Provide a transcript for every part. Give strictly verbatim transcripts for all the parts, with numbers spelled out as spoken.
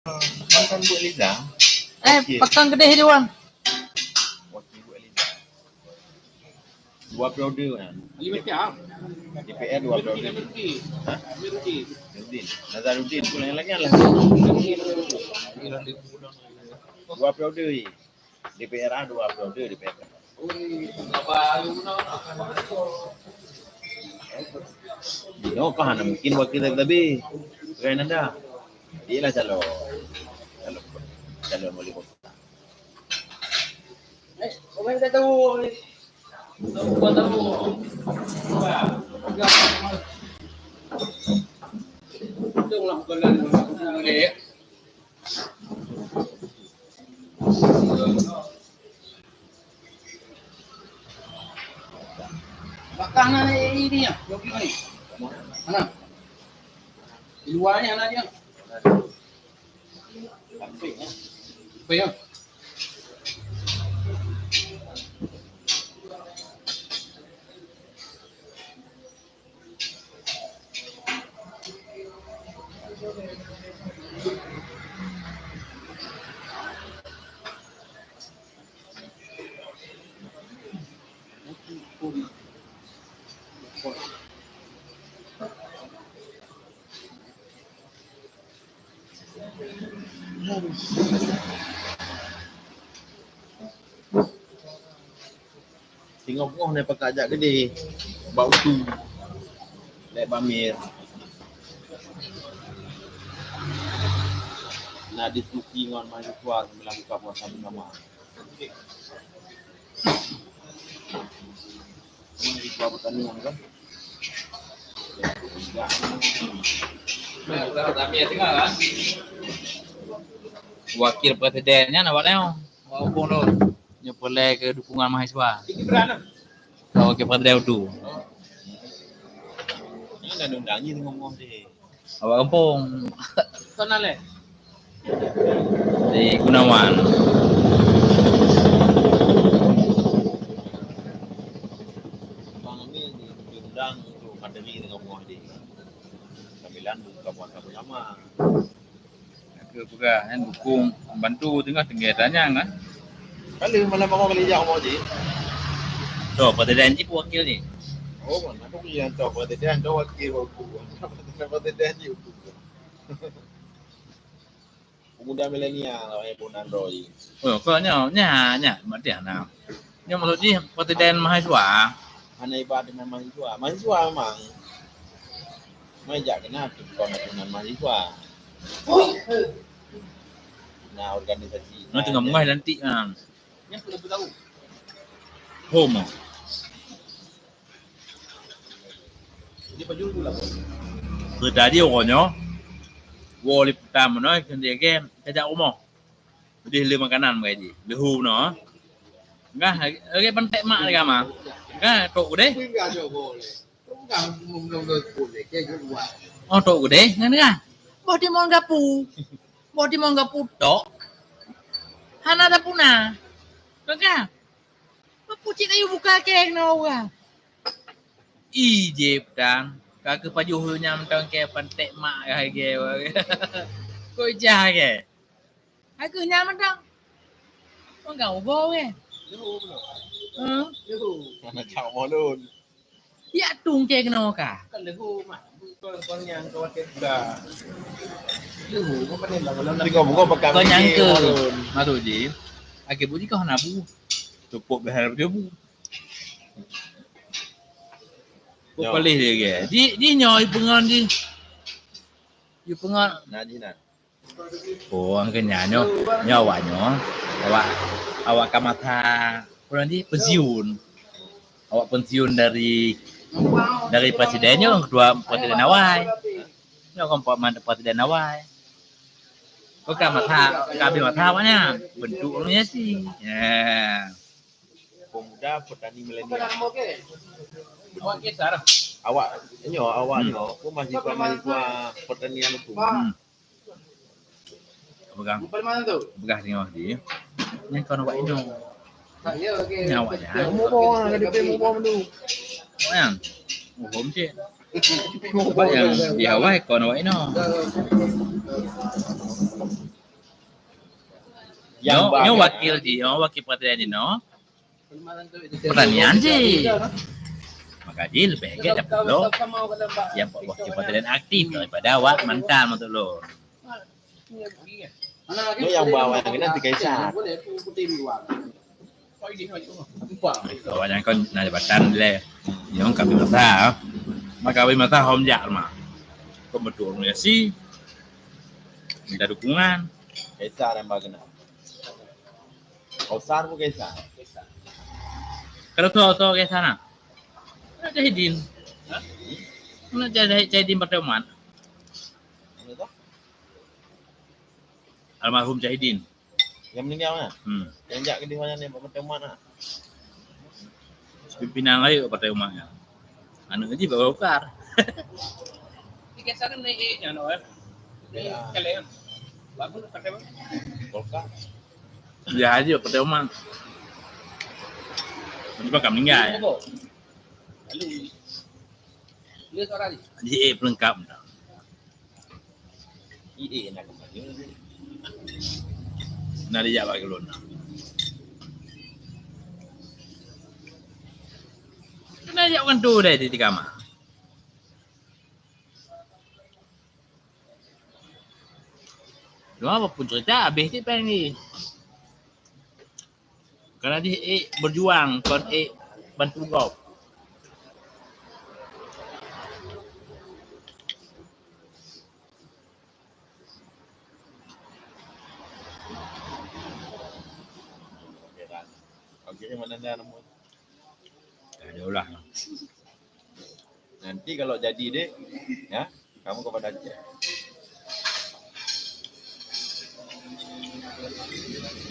Mantan Bu Eliza. Eh, Okey. Pakon keudeh di wan. Wakil Bu Eliza. Dua periode kan. Lima tiang. D P R dua periode. Hah? Nurdin. Nazaruddin. Pun yang lain lah. Dua periode. D P R dua periode, D P R. Nyoe kan hana mungkin wakil tapi, tapi. Bukan anda. Dialah calon, calon, calon wali kota. Eh, orang tak tahu ni. Tahu, bukan tahu. Untunglah bukan lalu. Bakah na ini ya, jogging ni. Mana? Di luar ni anak dia. Apa ya? Apa ya? Singoh-ngoh nyan pakat jak keudeh bak utu lé Bamir. Na diskusi ngon mahasiswa sambil buka puasa bersama. Mahasiswa pertanian kan. Wakil presiden nyan awak nyoe. Walaupun tu nyoe peureulèe keu dukungan mahasiswa. Keu wakil presiden utu. Nyan dah undang-undang ni ngomong deh. Awak gampông. Sana leh. Di Gunawan. Bang ni diundang untuk materi dengan buah deh. Sambilan buka puasa bersama. Aku peugah kan dukung, bantu tengah tinggai tanyang kan. Kalau malam aku kali jak mau je. Tu, Pak Tedan je wakil ni. Oh, mana aku yang tahu Pak Tedan, tahu wakil aku. Pak Tedan je aku. Pemuda milenial, awak pun Android. Oh, kau nya, nya, nya, mati ana. Nya maksud jih, Pak Tedan mahasiswa. Hana ibarat dengan mahasiswa. Mahasiswa memang. Mai jak kena tu kon dengan mahasiswa. Nah, organisasi. Nah, tengah mengah lantik kan. Yang pun tahu. Home. Jadi baju tu lah. Tadi orang nyoh. Wo li putam nyoh, sendiri game, tajak rumah. Jadi le makanan bagi ji. Lehu nyoh. Enggak, lagi pantek mak lagi ama. Enggak, tok gede. Oh, tok gede, ngan enggak. Boh timon gapu. Boh timon gapu tok. Hana ada puna. Enggak. Gapu cit ayu buka keng na orang. Ijib tang. Ka keu pajoh nyang tang ke pantek mak hai ge. Kok ijah ge. Hai keu nyang mantong. Enggak ugo ge. Huh? Mana cak molon. Yak tung cai keunoe ka. Kan lehu mah. Kon, kon nyang khawatir juga. Lehu, apa ni lah, kalau nak buka, buka pakai. Kon nyang ke. Maksud ji, akhé bu ji kau hana bu. Cukup behar je bu. Kau palih dia ke. Ji, ji nyoe pengon ji. Ji pengon. Nah, ji nah. Oh, angkanya nyoe, nyoe awak nyoe, awak, awak ka masa, apa nanti, pensiun. Awak pensiun dari, dari presiden nyoe, ketua presiden awai. Nyoe kan pak mantan presiden awai. Kau ka masa, ka habis masa awaknya, bentuk organisasi. Ya. Pemuda petani milenial. Awak kisar. Awak, nyoe, awak nyoe, pun mahasiswa-mahasiswa pertanian tu. Hmm. Pegang. Pegang tengok tadi. Ni kawan awak ino. Ni awak ya. Mau bawa, ada pay mau bawa dulu. Awak yang. Muhom cik. Sebab yang di awai kawan awak ino. Nyoe, nyoe wakil jih, nyoe wakil president jinoe. Pertanian jih. Maka jih leubeh gét dapat lom. Nyang wakil president aktif daripada awak mantan mantong lom. Nyoe nyang ba awak nyan keunan si Kaisar. Awak nyan kon na jabatan lé. Nyoe kami masa. Maka kami masa hom jak mah. Kon beutôi organisasi. Minta dukungan. Kaisar nyang ba keunan. Kausar bu Kaisar. Kalau tu, tu Kaisar nah. Anak Jahidin. Anak Jahidin Partai Umat. Mana tu? Almarhum Jahidin. Yang meninggal kan? Hmm. Yang jak ke di mana ni, Partai Umat nak? Pimpinan lain Partai Umat nyan. Aneuk jih bak Golkar. Di Kaisar kan naik eh, nyan, eh. Ya. Kaleng. Bagus Partai Umat. Golkar. Ya, haji Partai Umat. Cuma ka meninggal. Lalu, dia seorang ni. Jadi, eh, pelengkap dah. Iya, nak kembali. Nah, dia jawab ke lôn. Kena jawab kan tu dah di kamar. Cuma apa pun cerita, habis cit peng ni. Karena dia eh, berjuang, kon eh, bantu gob. Okey, mana dia nama? Ada ulah. Nanti kalau jadi dek, ya, kamu kepada Aceh.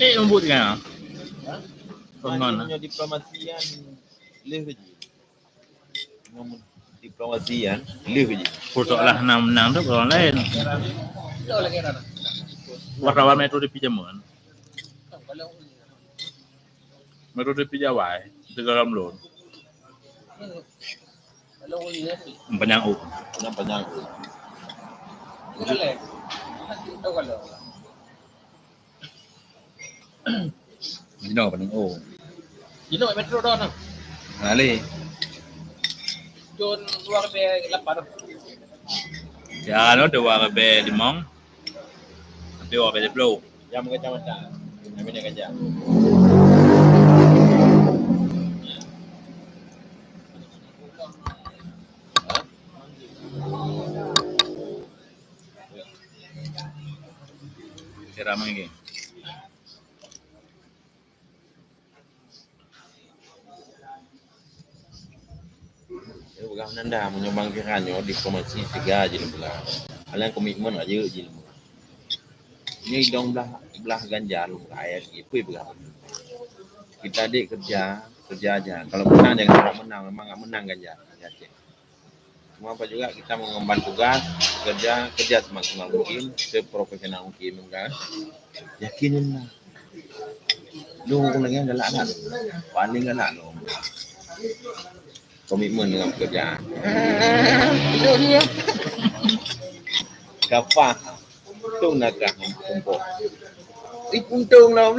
Eh, lembut kan? Pengon. Nyoe diplomasian leh je. Nyoe diplomasian leh je. Putok lah menang-menang tu orang lain. Wartawan Metro T V zaman. Metode pijawai, tegaram lôn. Panyang u. Panyang u. Jinoe panyang u. Jinoe metode dah nah. Ngalih. Jun dua ribu lapan. Ya, lo dua ribu lima. Tapi orang kerja peluk. Yang macam-macam. Yang macam kerja. Ceramah lagi. Dia peugah nanda meunyoe bangkiran nyoe diplomasi tiga je dipeugah. Hal yang komitmen aja je. Ini dong belah belah ganjal ayat ipui peugah. Kita dek kerja, kerja aja. Kalau menang jangan harap menang, memang nggak menang ganjal. Yakin. Cuma apa juga kita mengemban tugas, kerja, kerja semaksimal mungkin, seprofesional mungkin kan. Yakin menang. Lu orang yang galak nak. Paling galak lu. Komitmen dengan pekerjaan. Dunia. Kapah. Untung nak kah kumpul. Ih, untung lah.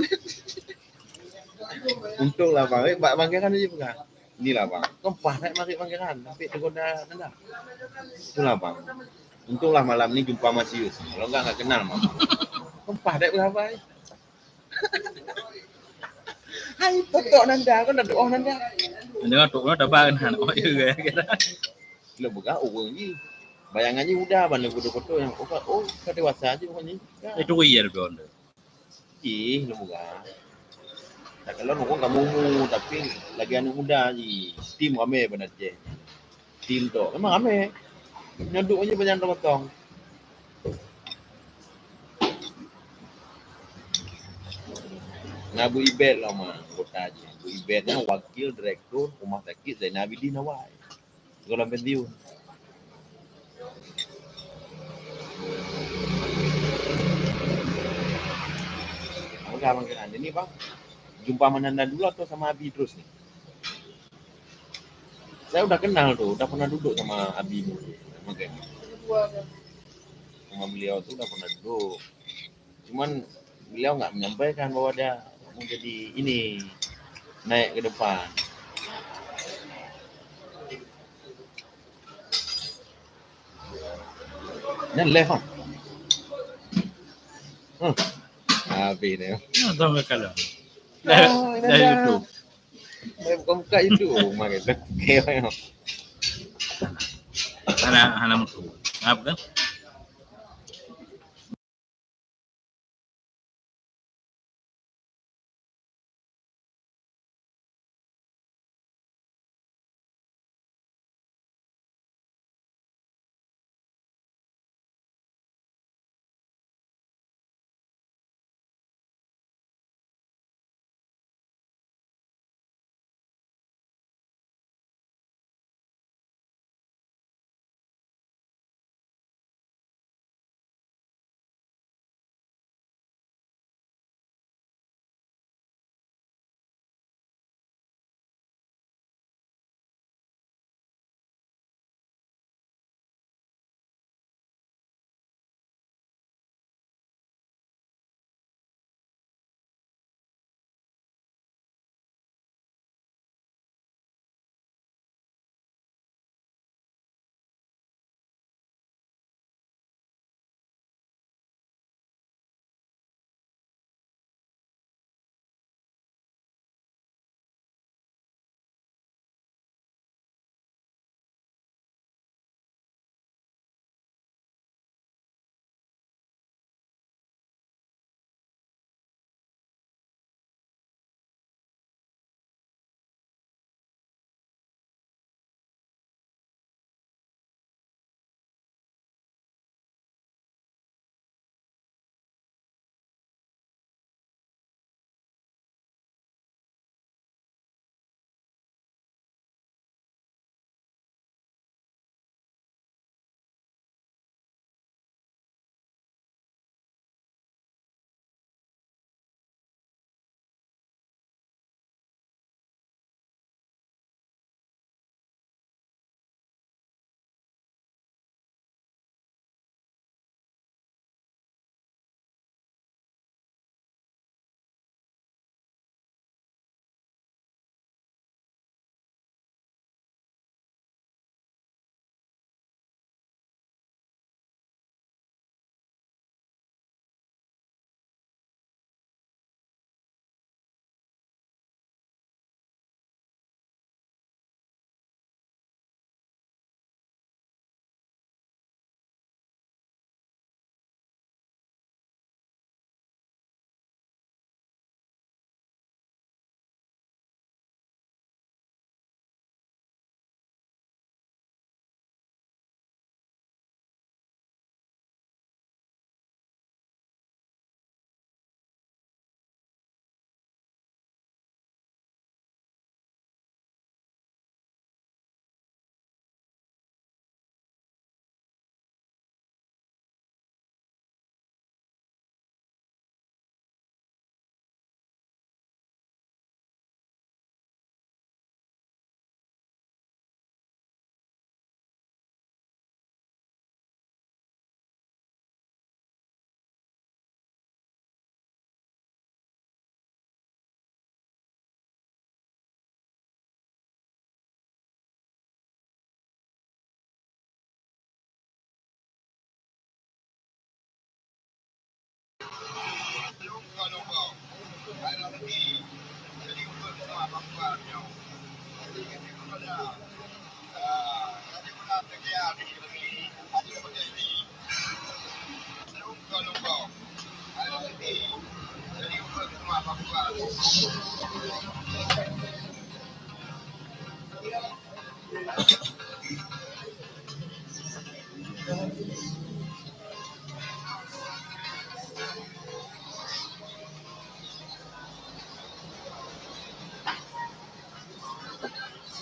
Untung lah bang. Eh, bak bangkiran aja pegang. Inilah bang. Kempah naik mari bangkiran. Tapi tergoda nanda. Itulah bang. Untunglah malam ni jumpa Masius. Kalau enggak, enggak kenal mama. Kempah naik berapa eh? Hai, potok nanda, kau nak doa nanda. Nanda tu kau tak bang, nak oh ya kira. Lo buka urang ni. Bayangan ni udah bang foto-foto yang oh, oh, kau dewasa aja bukan ni. Itu iya lebih onda. Ih, lo buka. Tak kalau nunggu kamu mu, tapi lagi anak muda ni. Tim ramai benar je. Tim tu memang ramai. Nyodok aja banyak potong. Nah, Bu Ibet lah mah, anggota je. Bu Ibet ni wakil direktur Rumah Sakit Zainal Abidin awai. Sekolah pensiun. Apa abang kenal? Ini bang, jumpa Mananda dulu atau sama Abi terus ni? Saya udah kenal tu, udah pernah duduk sama Abi dulu. Makanya. Sama beliau tu udah pernah duduk. Cuman Beliau enggak menyampaikan bahwa dia mau jadi ini, naik ke depan. Nyan live ah. Huh. Habis ni. Nonton ke kalau. Dah, oh, dah dah YouTube. Dah buka-buka YouTube. Oh, mari dah. Okey, baik. Hana, hana mutu. Apa kan?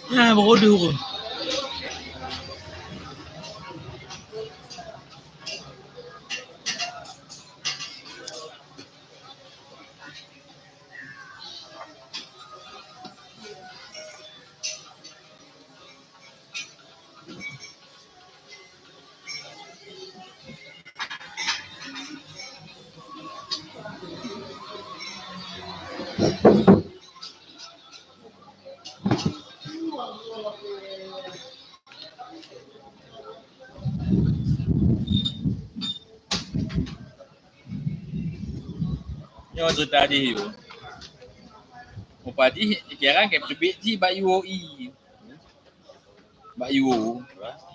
Ah, baru dua orang. Nyoe cerita jih yue. Upah jih kira ka teubiet jih bak U O E. Bak U O,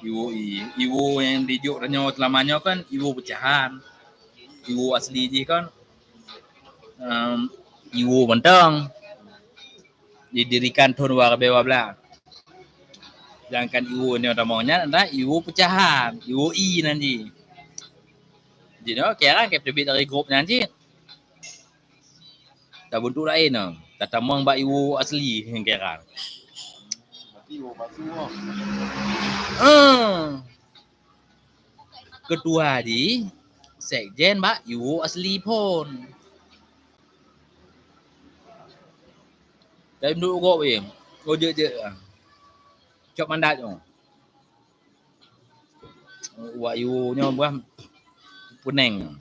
U O E, U O nyang dijok tanyoe seulama nyoe kan U O pecahan. U O asli jih kan, em, U O mantong. Didirikan thon dua ribèe dua blah. Sedangkan U O nyoe tamong nyan adalah U O pecahan, U O E nan jih. Jinoe kira ka teubiet dari grup nyan cit. Tabentuk laén nyoe. Tatamong bak U O asli kira. Eh. Ketua jih sekjen bak U O asli phon. Tapi menurut gop je. Oh, jeuet, jeuet. Cok mandat nyoe. Wak U O nyoe buah puneng.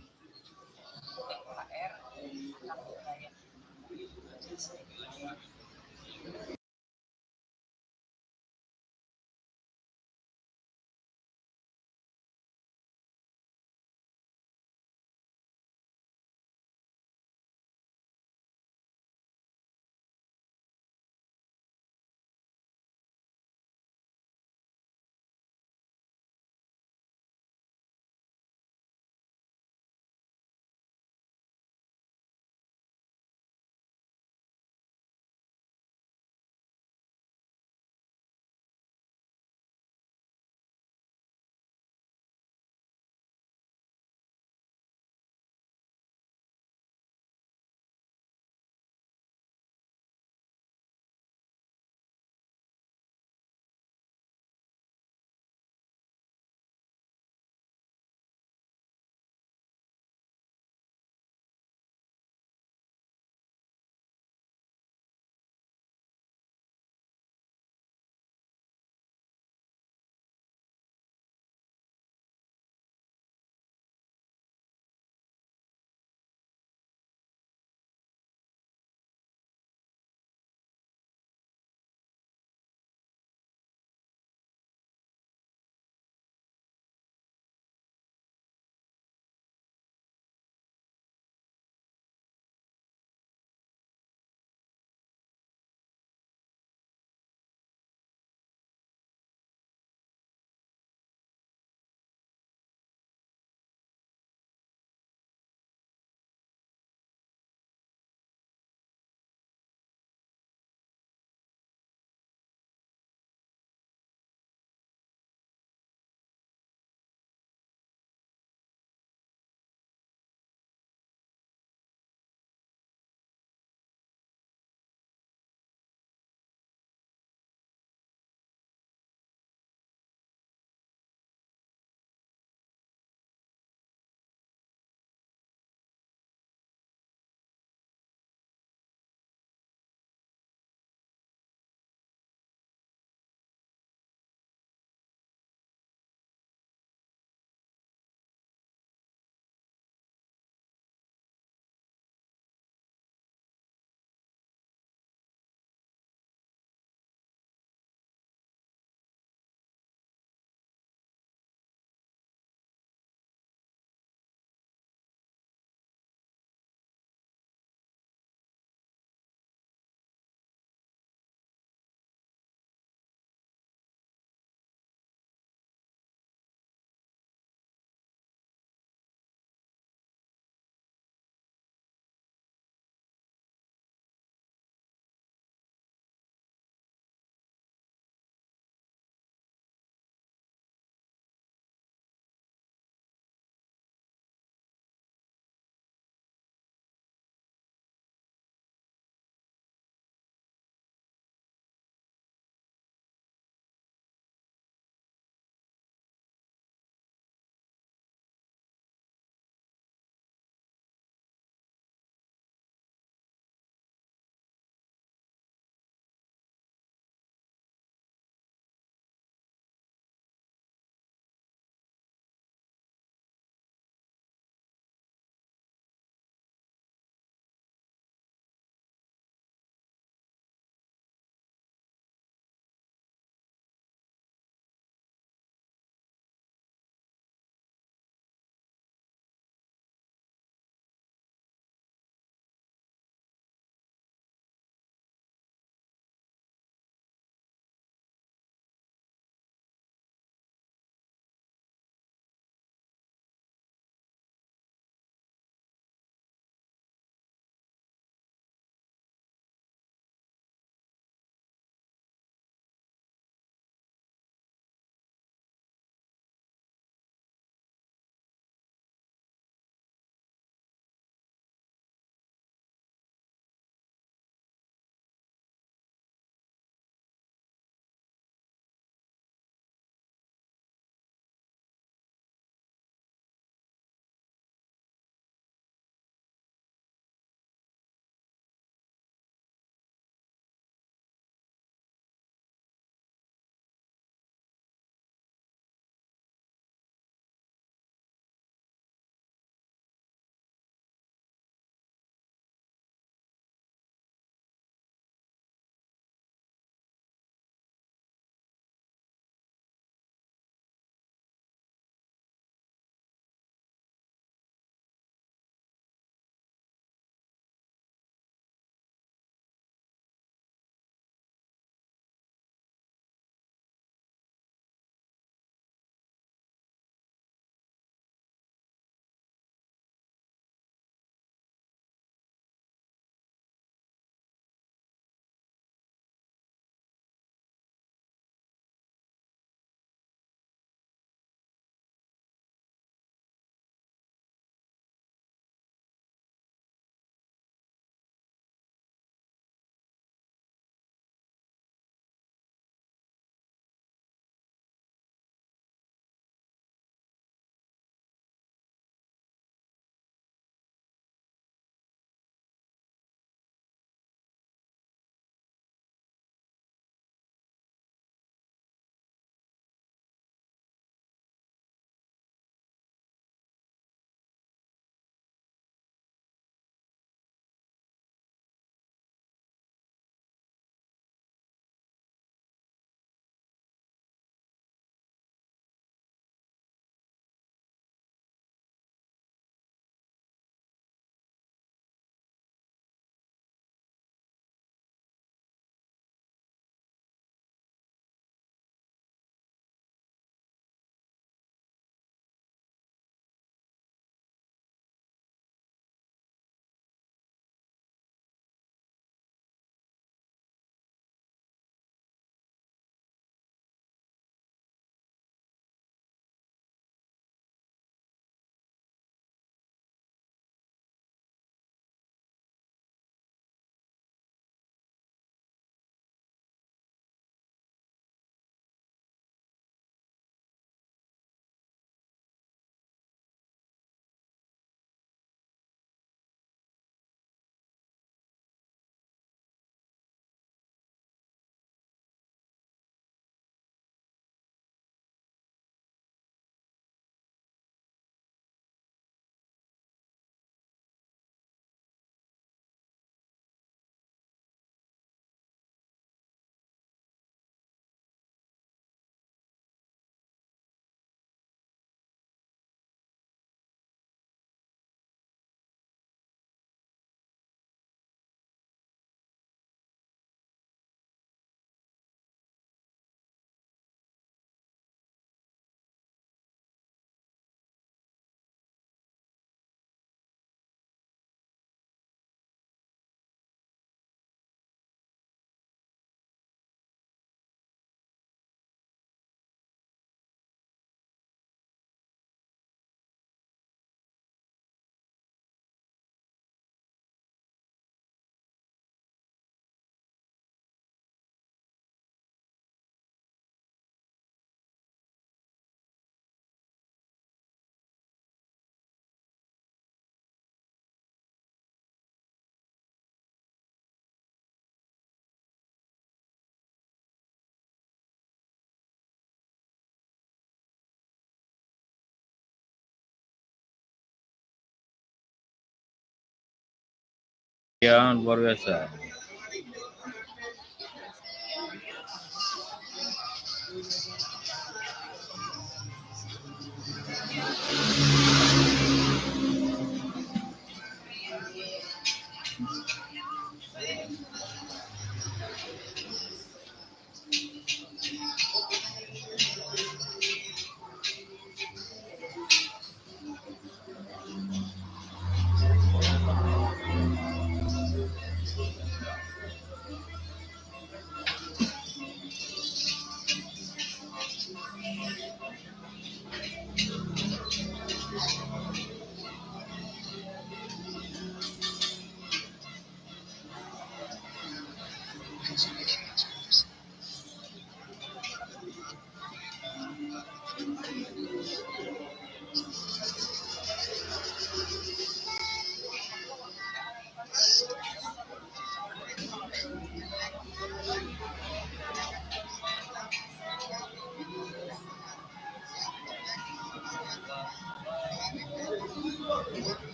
Ya, luar biasa.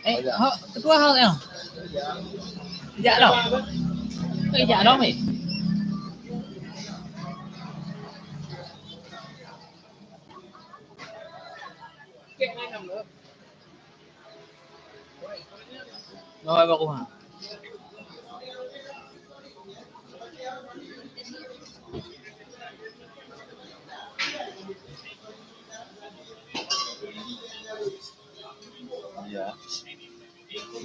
Eh, ho, ketua ho, eh. Jak lom. Eh, jak lom, eh. Oh, baru ha. Ya.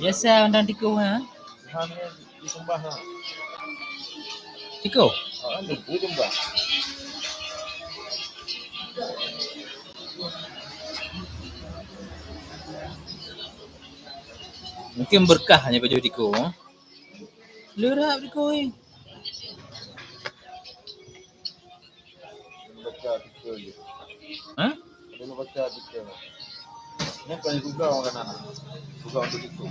Biasa undang tikus, ha? Tuhan ni disembah, ha. Tikus? Ha, tikus sembah. Mungkin berkah hanya baju tikus, ha? Lurap tikus, eh. Baca artikel je. Hah? Dulu baca artikel. Ni bukan gugah orang kanan. Gugah untuk itu.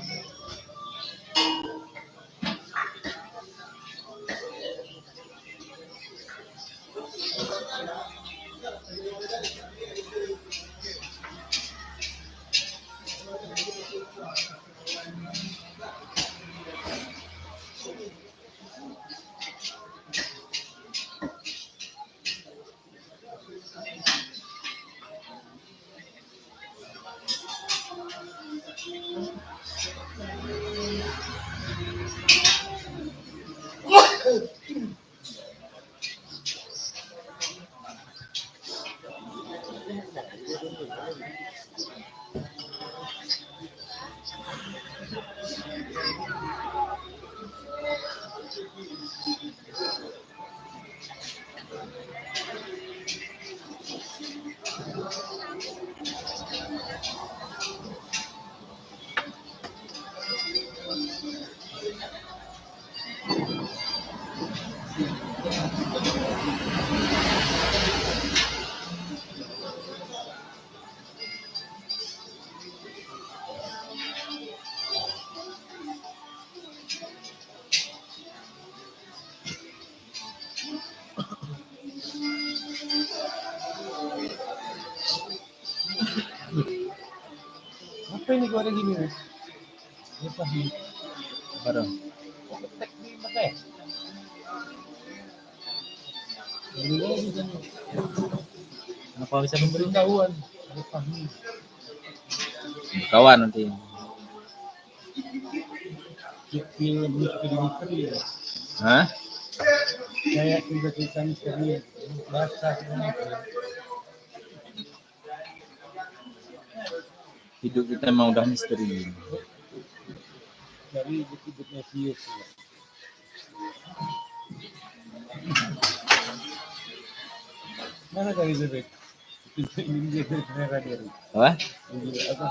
Apa ini goreng gini, Ris? Lepas ni. Barang. Tek ni pakai. Kenapa bisa memberi kawan? Lepas ni. Kawan nanti. Kecil, misteri-misteri, ya. Hah? Kayak cerita-cerita misteri, ya. Bahasa Indonesia. Hidup kita memang udah misteri. Dari buku-bukunya Sius, ya. Mana kali bebek? Ini dia, dia, dia, dia. Apa? Ini apa?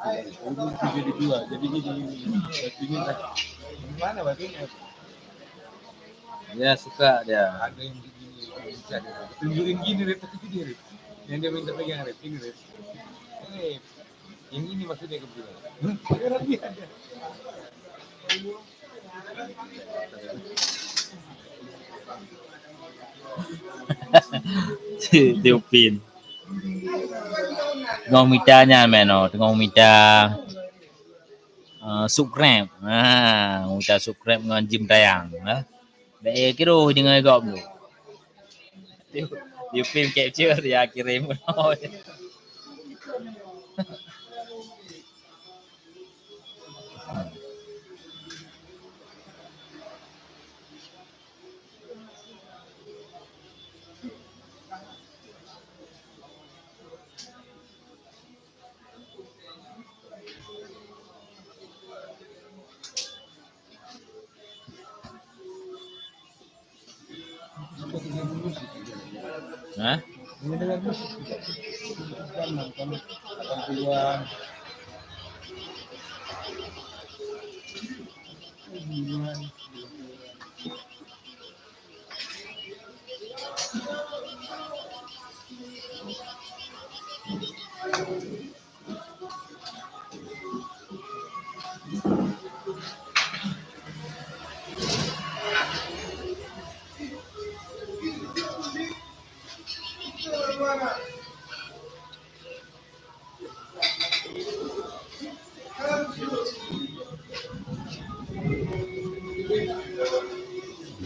Ini tiga di dua. Jadi ini, ini, ini. Batunya tak. Mana batunya? Dia suka dia. Ada yang begini, yang bisa dia. Tunjukin gini, Rit, tapi dia, Rit. Yang dia minta pegang, Rit. Ini, Rit. Eh, yang ini maksudnya kebetulan. Hmm? Sekarang dia ada. Si Tiupin. Teungoh mita nyan meunoe, teungoh mita, eh, subscribe. Ha, mita subscribe ngon jim tayang, eh. Bèk kiroh deungon gob tu. Tiupin capture ya kirim. Hah?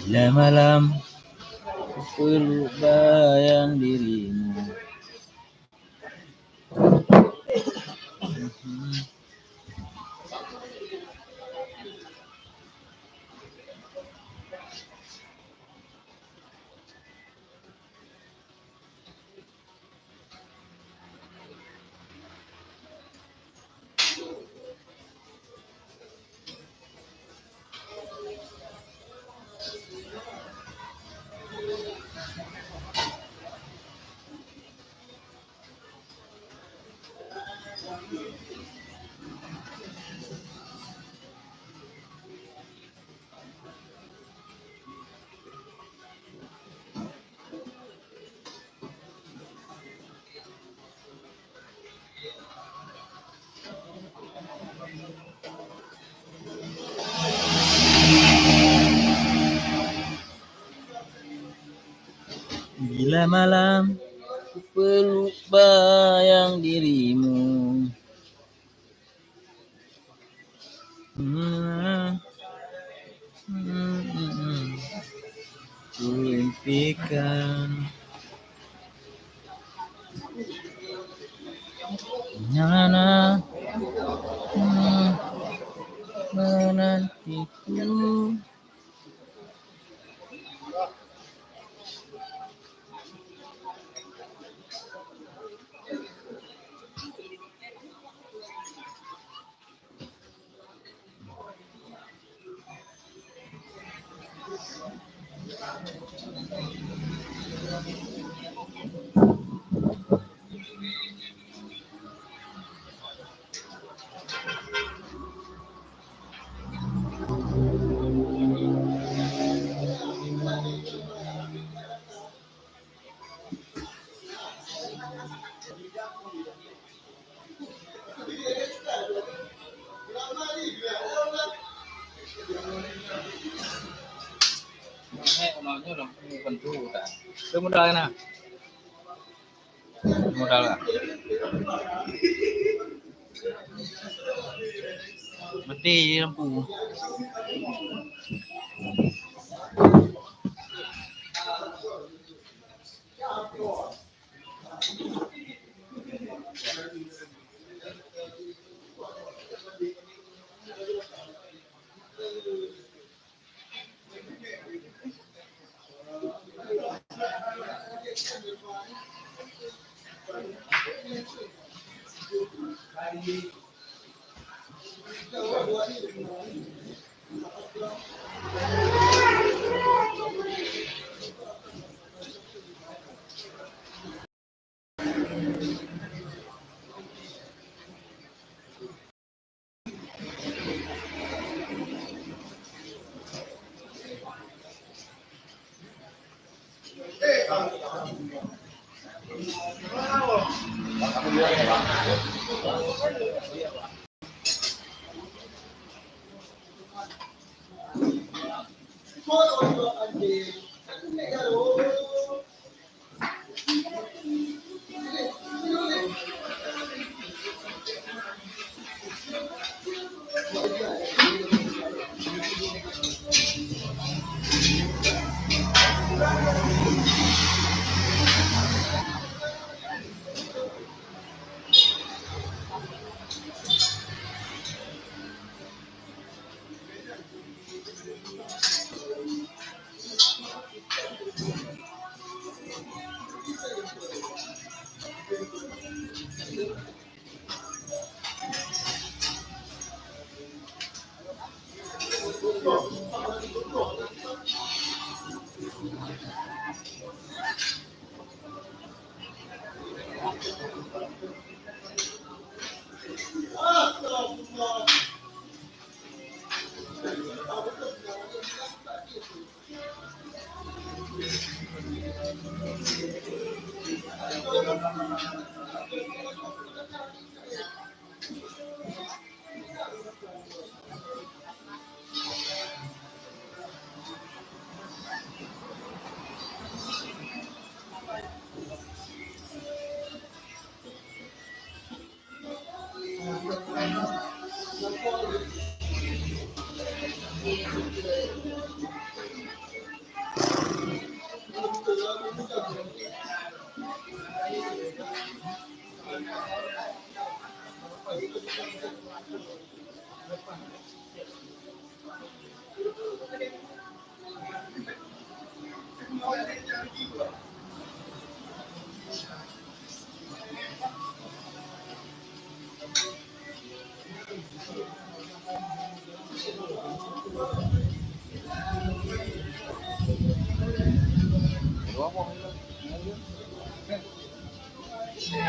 Bila malam, aku lupa yang dirimu. Bila malam ku peluk bayang dirimu. Hmm. Hmm, hmm, hmm. Ku impikan. Nyana, hmm, menantiku. Modal lah. Mati lampu.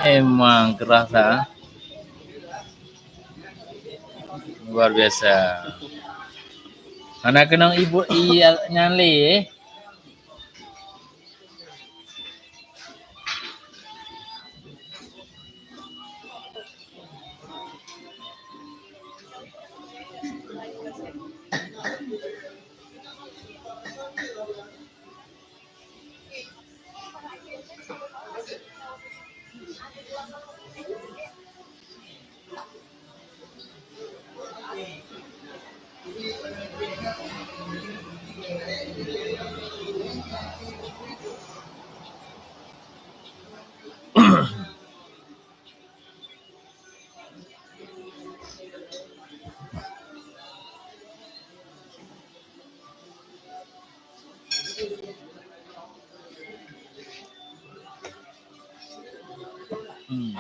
Emang keurasa. Luar biasa. Hana keunong ibu iya nyan lé, eh. Hmm.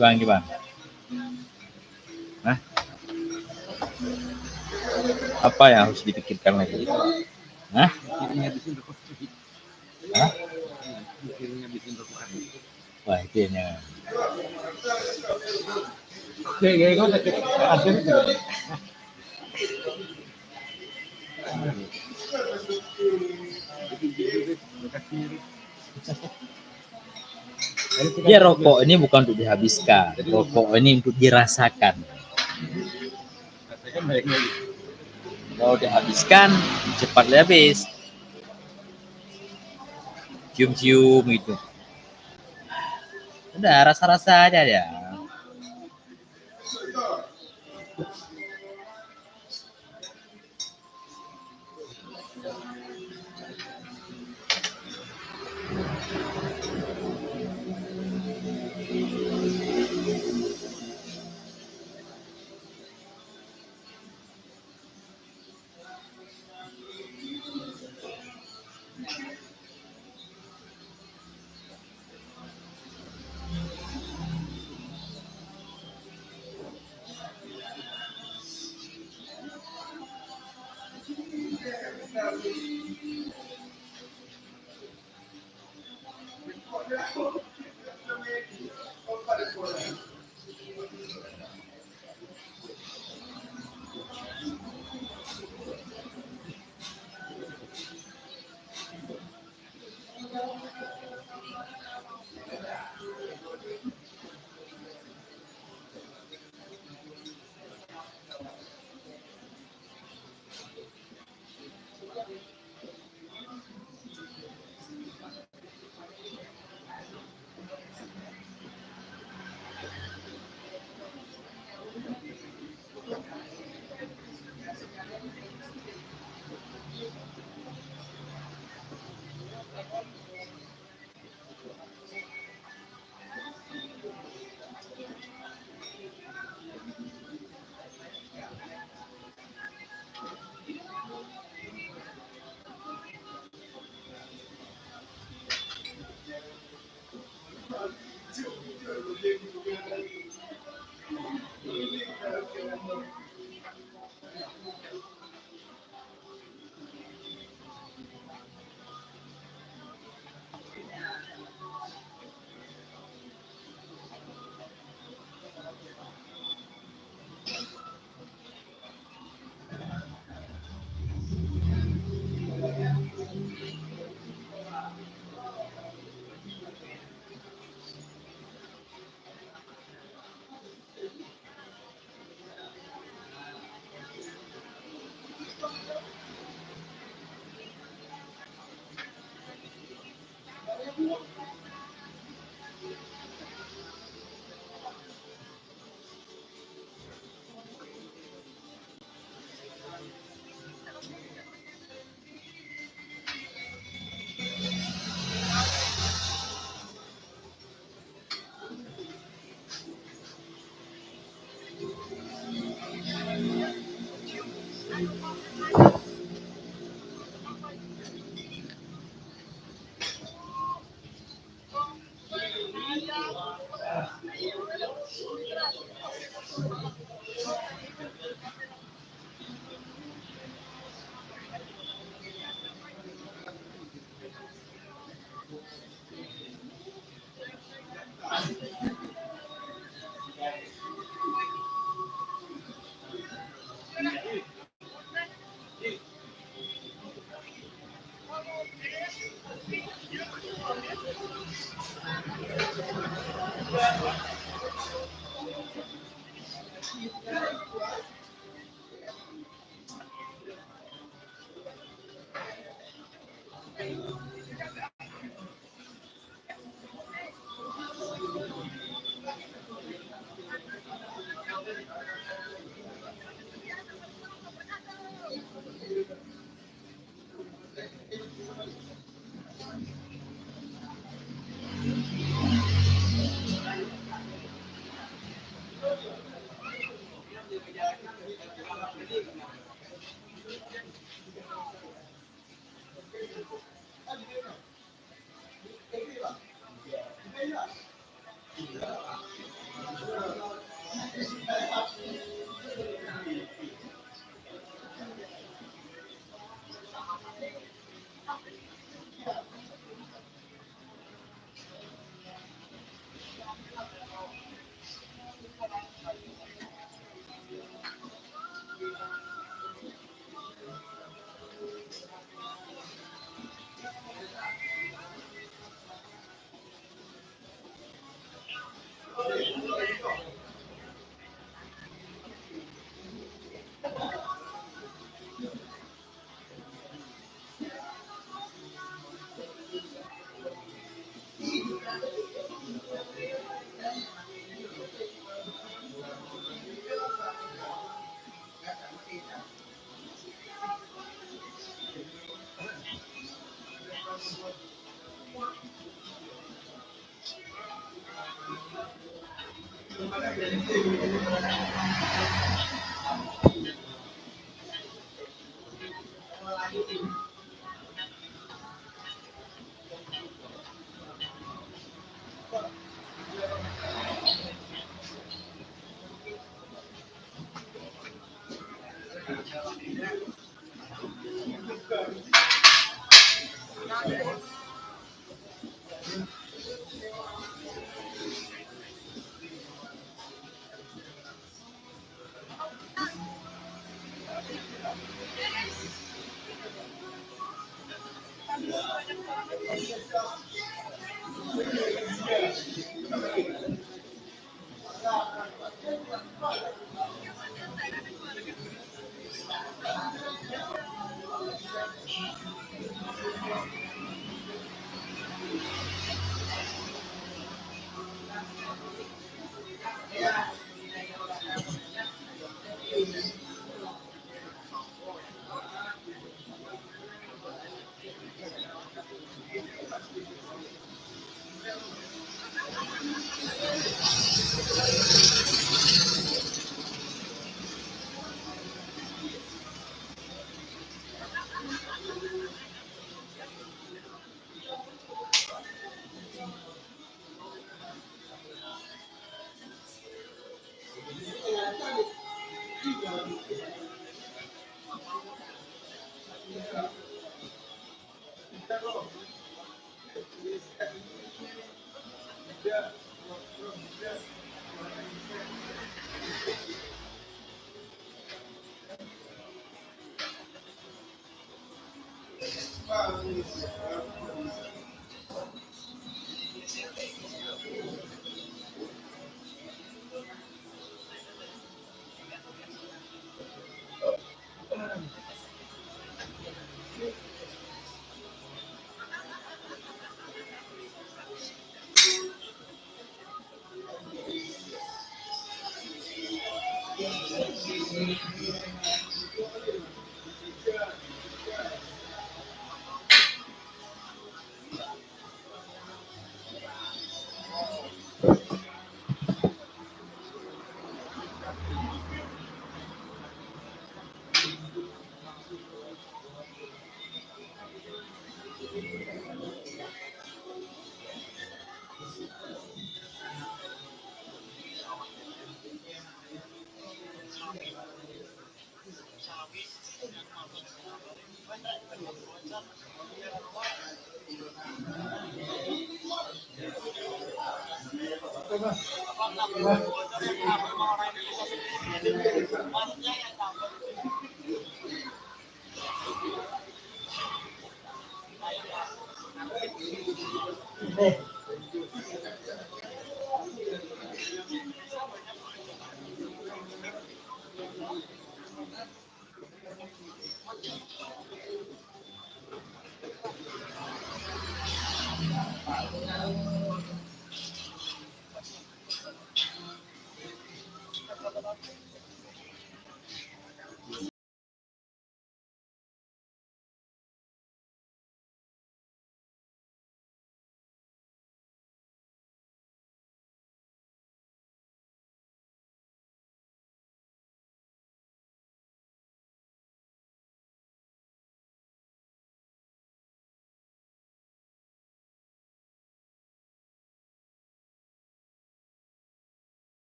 Bang, bang. Hah? Apa yang harus dipikirkan lagi? Hah? Hah? Wah, itu yang jangan. Ya, rokok ini bukan untuk dihabiskan, rokok ini untuk dirasakan. Kalau dihabiskan, cepat dia habis. Cium-cium gitu. Udah, rasa-rasa aja dia.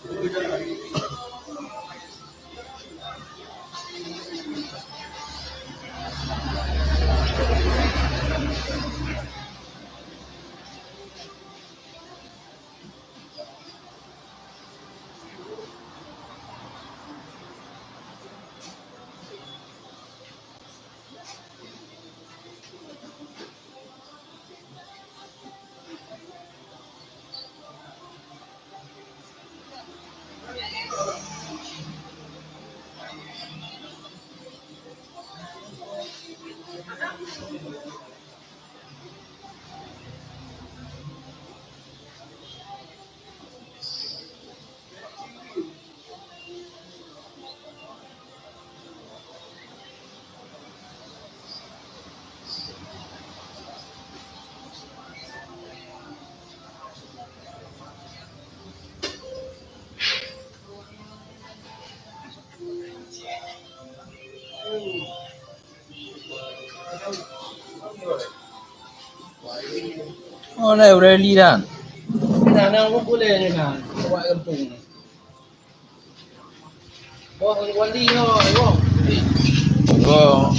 Oh, lai udah li dah. Nah, nah, aku boleh ni kan. Awak kampung. Wah, wali nyoe, wah. Wah.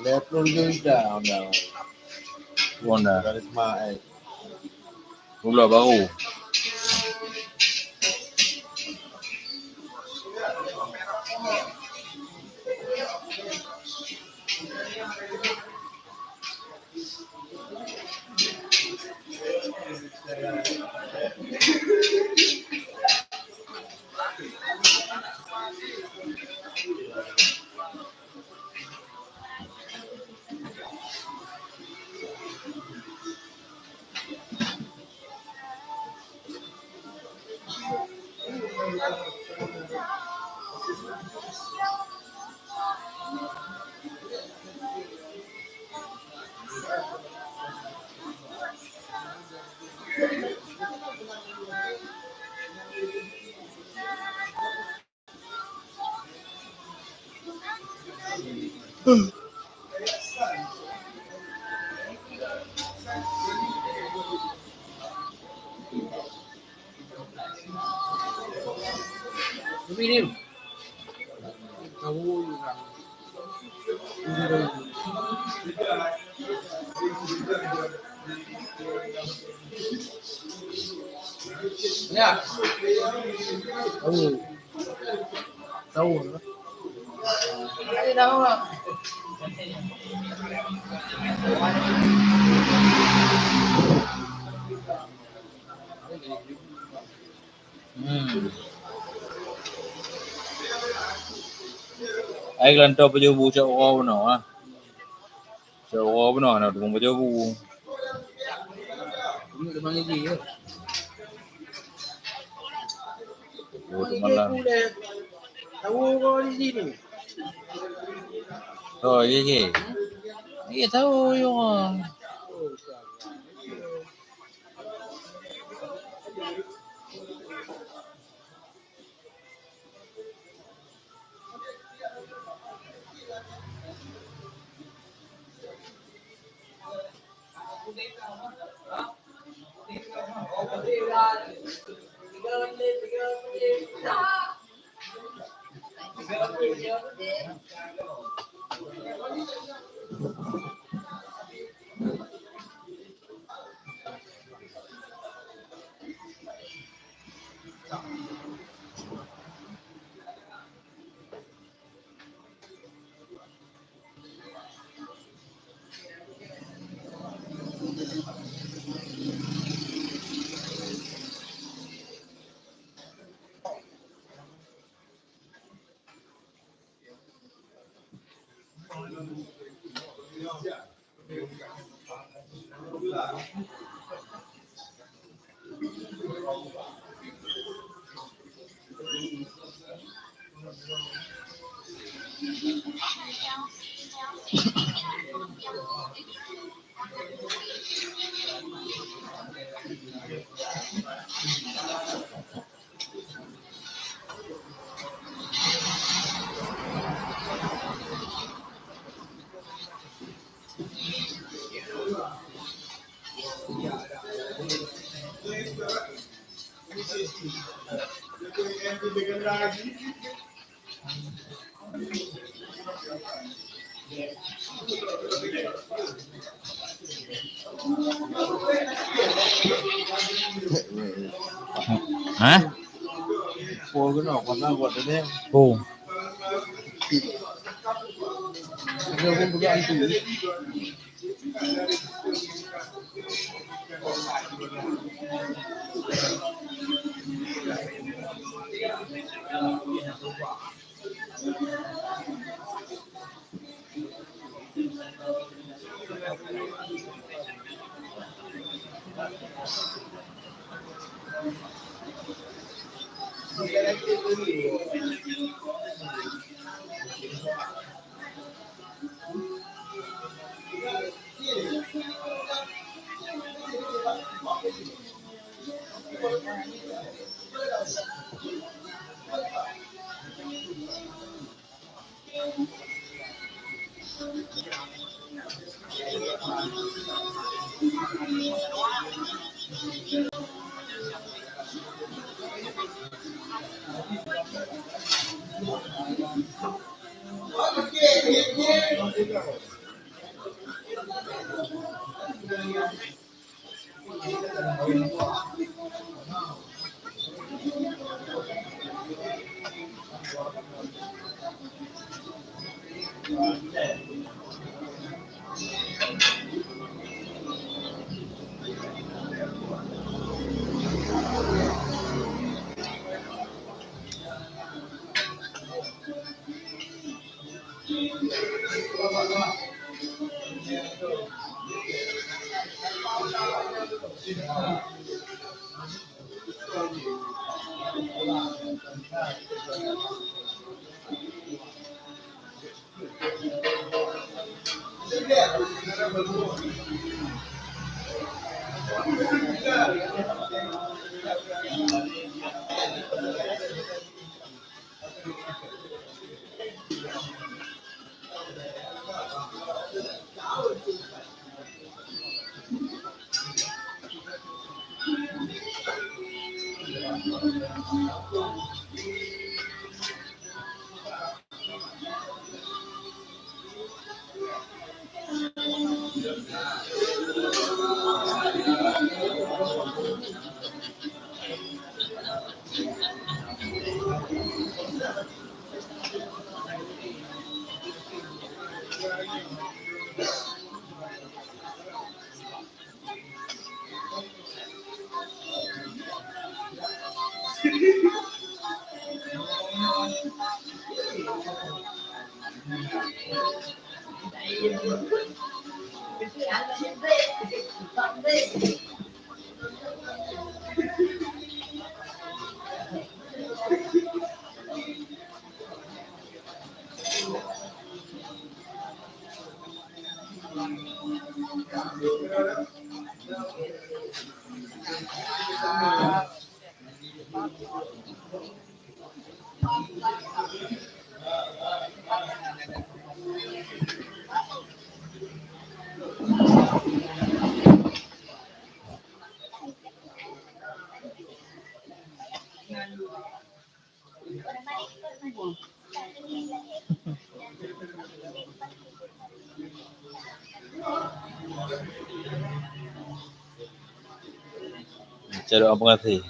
Lhèe plôh juta Honda. Honda. Karisma X. Mula baru. Ya. Tahu. Tahu. Ada tahu lah. Hmm. Ai kelantoe pajoh bu cok uroe bunoe ah. Cok uroe bunoe na teupeue pajoh bu. Ini teman gigi ya. Oh, teman lah. Tahu kau di sini. Oh, iya, iya. Iya, tahu, iya. Hah? Oh. Cara apa ngasih?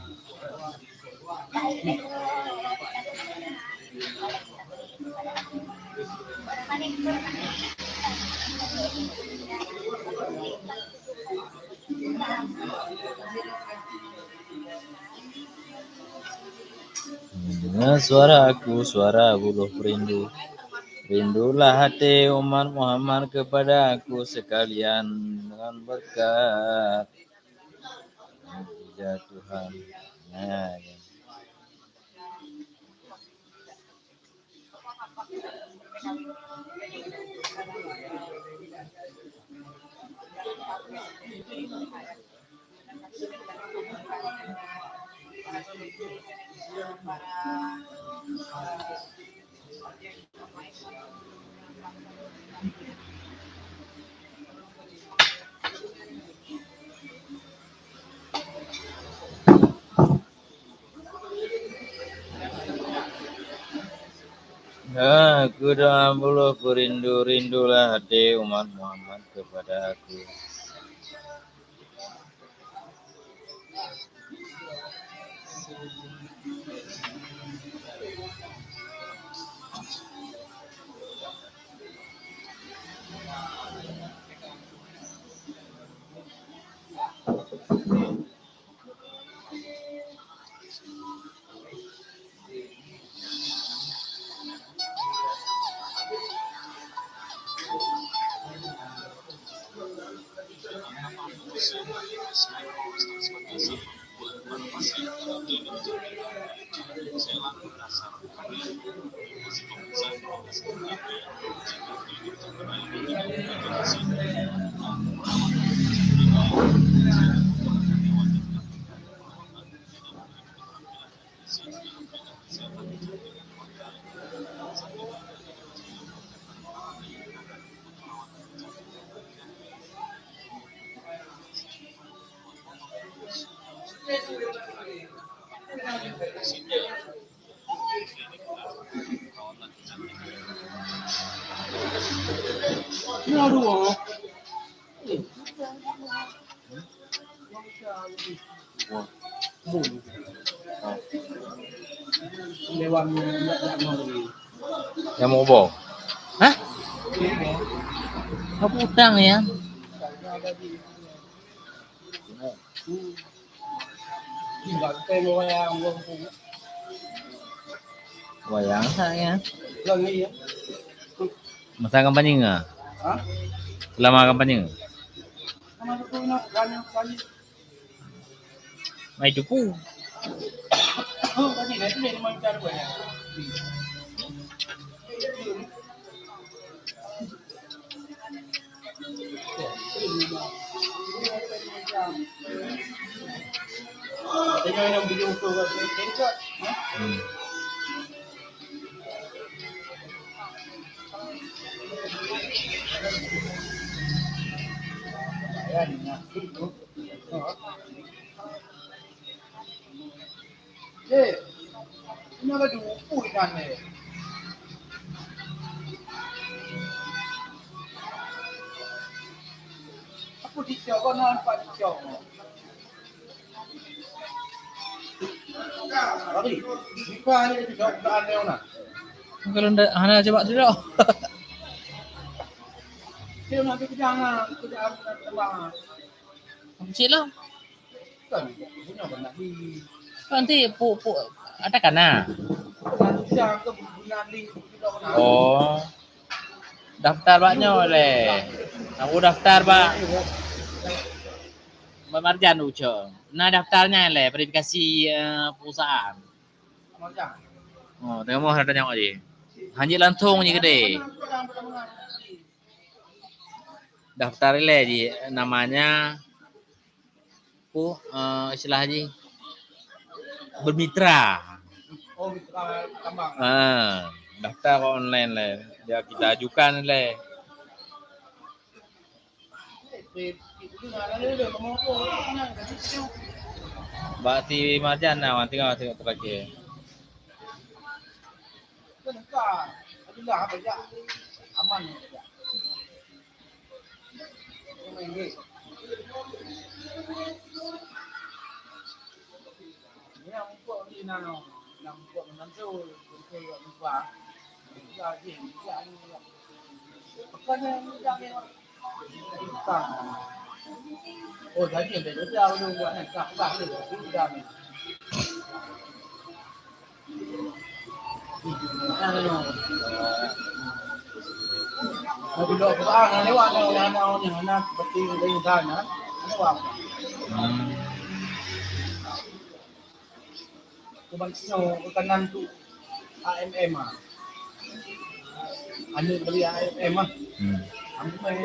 Dengar suara aku, suara buluh rindu. Rindulah hati umat Muhammad kepada aku sekalian dengan berkat mujizat Tuhan. Nah, ya. Nah, aku doa buluh peurindu, rindulah hati umat Muhammad kepada aku. Nyang meuubah? Hah? Apa utang ya? Wayang saya. Masa kampanye ngah? Ha? Selama kampanye? Sama tu, tu, nak, banyak, banyak. Mai tupu. Oh, banyak, dah tulis nama kita tu, banyak. Hmm. Eh, ina baju pui nan eh. Aku dicok, kau nampak dicok. Bagi, buka ni dicok, buka ni ona. Kalau ndak, hana coba dulu. Dia nak kerja, kerja tambah. Kecil lah. Kan, punya banyak di Nanti pu-, pu-, ada kana. Nanti dia ke guna link kita kena. Oh. Daftar bak nyoe lé. Aku daftar bak Bak Marjan ucok. Nah, daftarnya lé, verifikasi, eh, perusahaan. Marjan. Oh, tengok ada nyawa je. Hanjit langsung je gede. Daftar lé ji namanya. Pu, eh, istilah ji bermitra. Oh, mitra tambang. Ah, daftar online lé. Dia kita ajukan lé. Bak si Marjan na, wan tinggal tengok terakhir. Aman. Oh, jadi dia udah udah buat kan, kah kah tu, udah ni. Tapi dok Quran lewat dah, dah, dah, dah, dah, seperti lain dah, dah, lewat. Hmm. Kuban nyoe kanan tu A M M ah. Aneuk beli A M M ah. Hmm. Amai.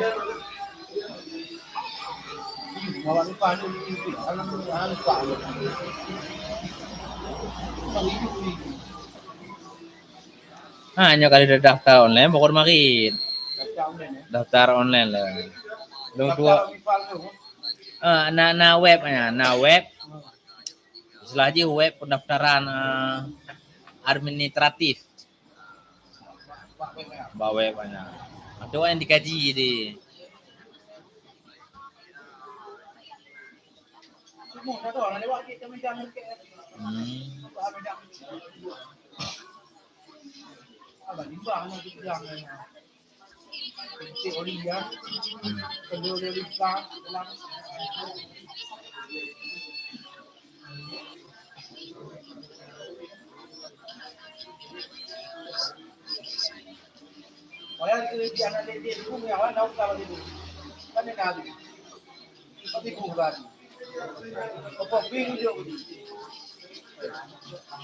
Ih, mawak lupa tu, anak tu, anak lupa. Bang, itu ni. Ha, nyoe kali dah daftar online, pokok marit. Daftar online, eh? Daftar online lah. Dong dua. Daftar online tu. Ah, na, na web nya, na web. Istilah jih web pendaftaran, eh, administratif. Bak web nya. Ada orang yang dikaji di. Hmm.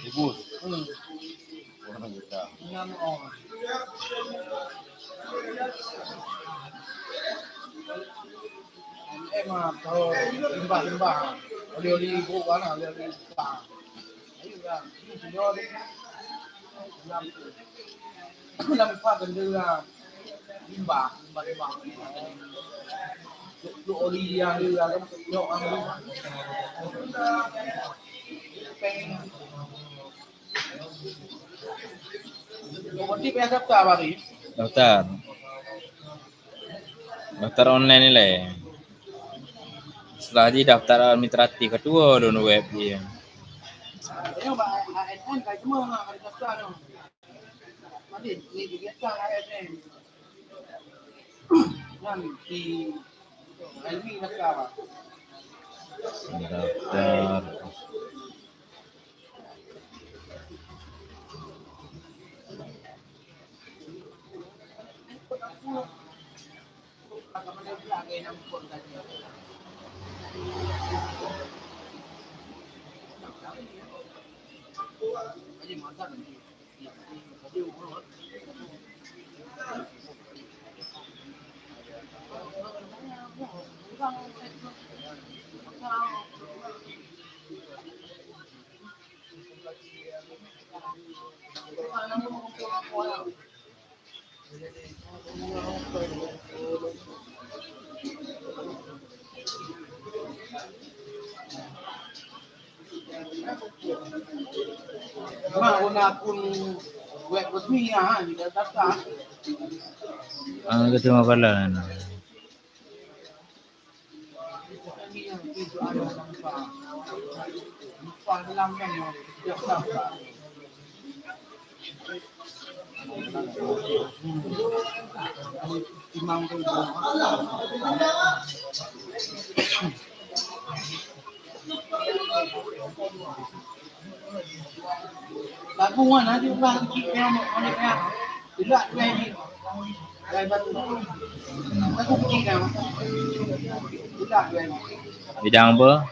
Ibu. Hmm. Enam orang. Eh, ma, tahu limbah-limbah. Oli-oli ibu kan, oli-oli ibu. Ayo lah, ini senior ni. Enam. Lam pat keuneuk limbah, limbah-limbah. Duk, duk oli dia ni lah, kan? Nyok, kan? Peng. Berarti payah daftar, Bang, ni? Daftar. Daftar online ni lah. Setelah ni daftar administratif, kedua dulu web dia. Ini, Bang, A S N kan semua, Bang, ada daftar tu. Daftar. Mak guna akun web resmi ya, ha, di data. Ah, ketua masalah. Lagu mana juga sikit yang mau, mau nak. Tidak, dua ini. Bidang apa?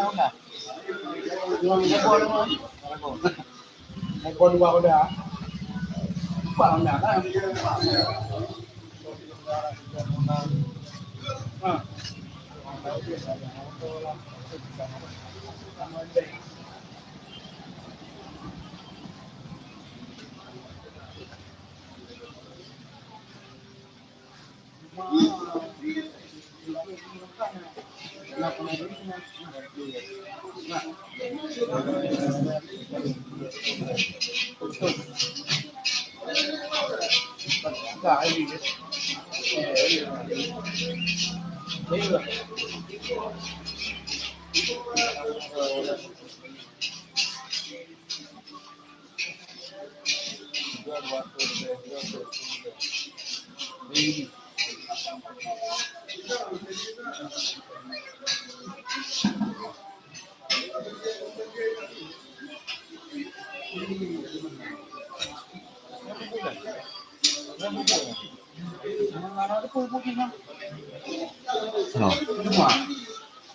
Oh.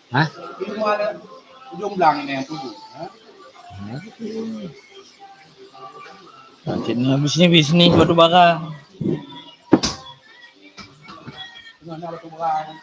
Hah? Ujong blang ni yang tujuh. Ha? Cit ni bisnis-bisnis batu bara. Tengah nak batu bara.